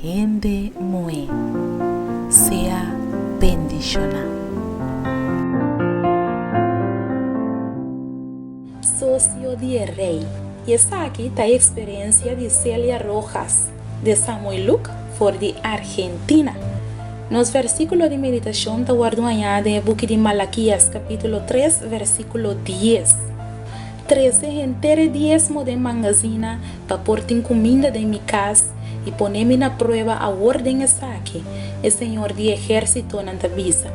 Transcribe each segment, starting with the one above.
hende muhé. Sea bendishoná. Sosio di e rei. I esaki ta e eksperensia di Celia Rojas de Samoiluk for di Argentina. Nos versíkulo di meditashon ta wòrdu hañá den e buki di Malakias kapítulo tres versíkulo dies. Trese henter e diesmo den mangazina pa por tin kuminda den mi kas i pone mi na prueba awor den esaki, e Señor di ehérsitonan ta bisa,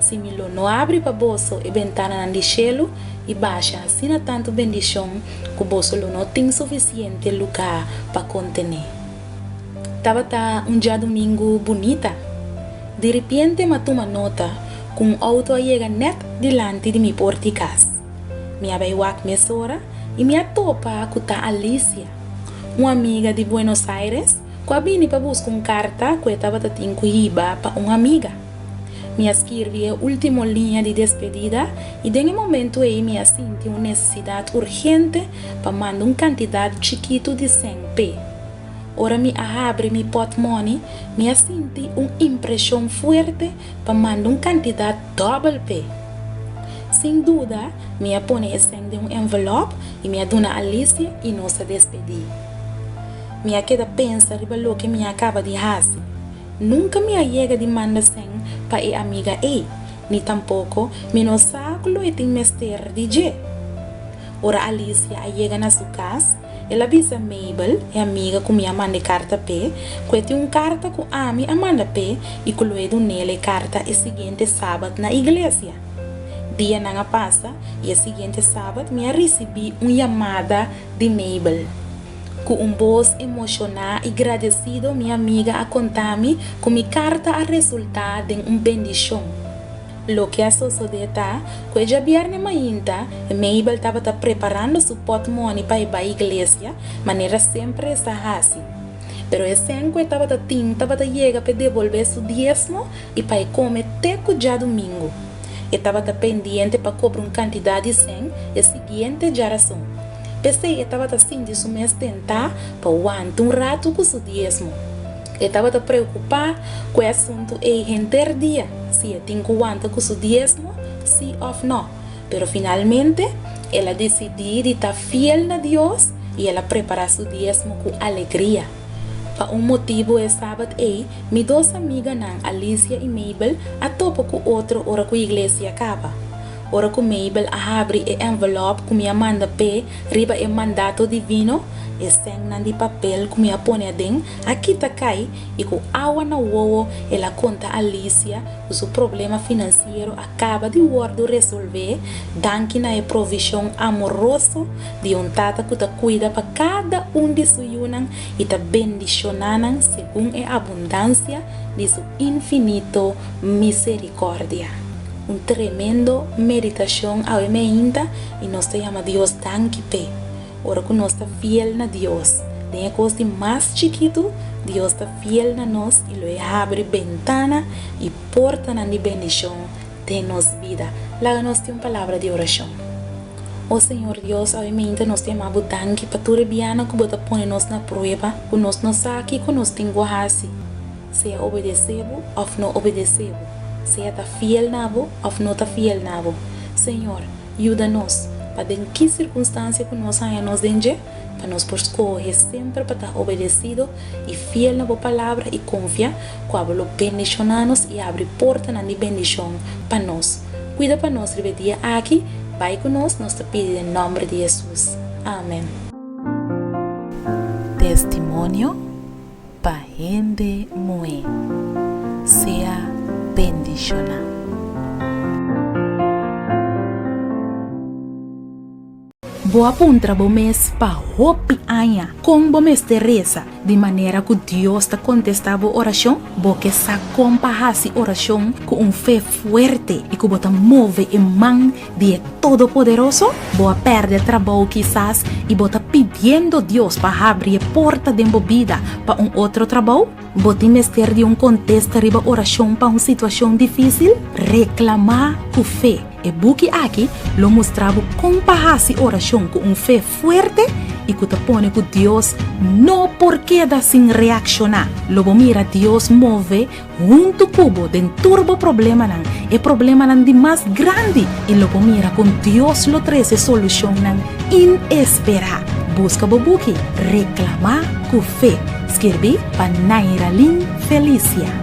si mi lo no abri pa boso e bentananan di shelu i basha asina tantu bendishon ku boso lo no tin sufisiente lugá pa kontené. Tabata un djadumingu bunita. Diripiente m'a tuma nota ku un outo a yega nèt dilanti di mi port'i kas. Mi a bai wak mesora i mi a topa ku ta Alicia, un amiga di Buenos Aires ku a bini pa buska un karta ku e tabata tin ku hiba pa un amiga. Mi a skirbi e último liña di despedida i den e momentu ei mi a sinti un nesesidat urgente pa manda un kantidat chikitu di sèn p'e. Ora mi a habri mi pòtmòni, mi a sinti un impreshon fuerte pa manda un kantidat dòbel p'e. Sin duda, mi a pone e sèn den un envelòp i mi a duna Alicia i nos a despedí. Mi a keda pensa riba loke mi a kaba di hasi. Nunka mi a yega di manda sèn pa e amiga ei, ni tampoko mi no sa ku lo e tin mester di dje. Ora Alicia a yega na su kas, el a bisa Mabel, e amiga ku mi a manda e karta p'e, ku e tin un karta ku ami a manda p'e i ku lo e dun'el e karta e siguiente sabat na iglesia. Dianan a pasa i e siguiente sabat mi a risibí un yamada di Mabel. Ku un bos emoshoná i gradesido mi amiga a konta mi ku mi karta a resultá den un bendishon. Loke a sosodé ta ku e djabièrnè mainta Mabel tabata preparando su pòtmòni pa e bai iglesia manera semper e sa hasi. Pero e sèn ku e tabata tin tabata yega pa e debolbé su diesmo i pa e kome te ku djadumingu. E tabata pendiente pa kobra un kantidat di sèn e siguiente djarason. P'esei e tabata sinti su mes tentá pa wanta un ratu ku su diesmo. E tabata preokupá ku e asuntu ei henter dia, si e tin ku wanta ku su diesmo, sí òf nò. Pero finalmente, el a disidí di ta fiel na Dios i el a prepará su diesmo ku alegria. Pa un motibu e sabat ei, mi dos amiganan, Alicia i Mabel, a topa ku otro ora ku iglesia kaba. Ora ku Mabel a habri e envelòp ku mi a manda p'e riba e mandato divino, e sènnan di papel ku mi a pone aden a kita kai i ku awa na wowo el a konta Alicia ku su problema finansiero a kaba di wòrdu resolvé danki na e provishon amoroso di un Tata ku ta kuida pa kada un di su yunan i ta bendishoná nan segun e abundansia di su infinito miserikòrdia. Un tremendo meditashon awe meinta i nos ta yama Dios danki p'e. Ora ku nos ta fiel na Dios den e kos di mas chikitu, Dios ta fiel na nos i lo e habri bentana i portanan di bendishon den nos bida. Laga nos tin un palabra di orashon. O Señor Dios, awe meinta nos ta yama Bo danki pa tur e bianan ku Bo ta pone nos na prueba ku nos no sa kiko nos tin ku hasi. Sea obedesé Bo òf no obedesé Bo, sea ta fiel na Bo òf no ta fiel na Bo. Señor, yuda nos, pa den ki sirkunstansia ku nos haña nos den dje, pa nos por skohe semper pa ta obedesido i fiel na Bo Palabra i konfia ku abo lo bendishoná nos i abri portanan di bendishon pa nos. Kuida pa nos riba e dia aki, bai ku nos, nos ta pidi den nòmber di Hesus. Amen. Testimonio pa hende muhé sea bendishoná. Bo a puntra bo mes pa hopi aña kon bo mester resa di manera ku Dios ta kontestá bo orashon? Bo ke sa kon pa hasi orashon ku un fe fuerte i ku bo ta move e man di e Todopoderoso? Bo a pèrdè trabou kisas i bo ta pidiendo Dios pa habri e porta den bo bida pa un otro trabou? Bo tin mester di un kontesta riba orashon pa un situashon difísil? Reklamá ku fe! E buki aki lo mustra bo kon pa hasi orashon ku un fe fuerte i ku ta pone ku Dios no por keda sin reakshoná. Lo bo mira Dios move huntu ku bo den tur bo problemanan, e problemanan di mas grandi, i lo bo mira kon Dios lo trese solushonnan inesperá. Buska bo buki Reklamá ku Fe, skirbí pa Nairalyn Felicia.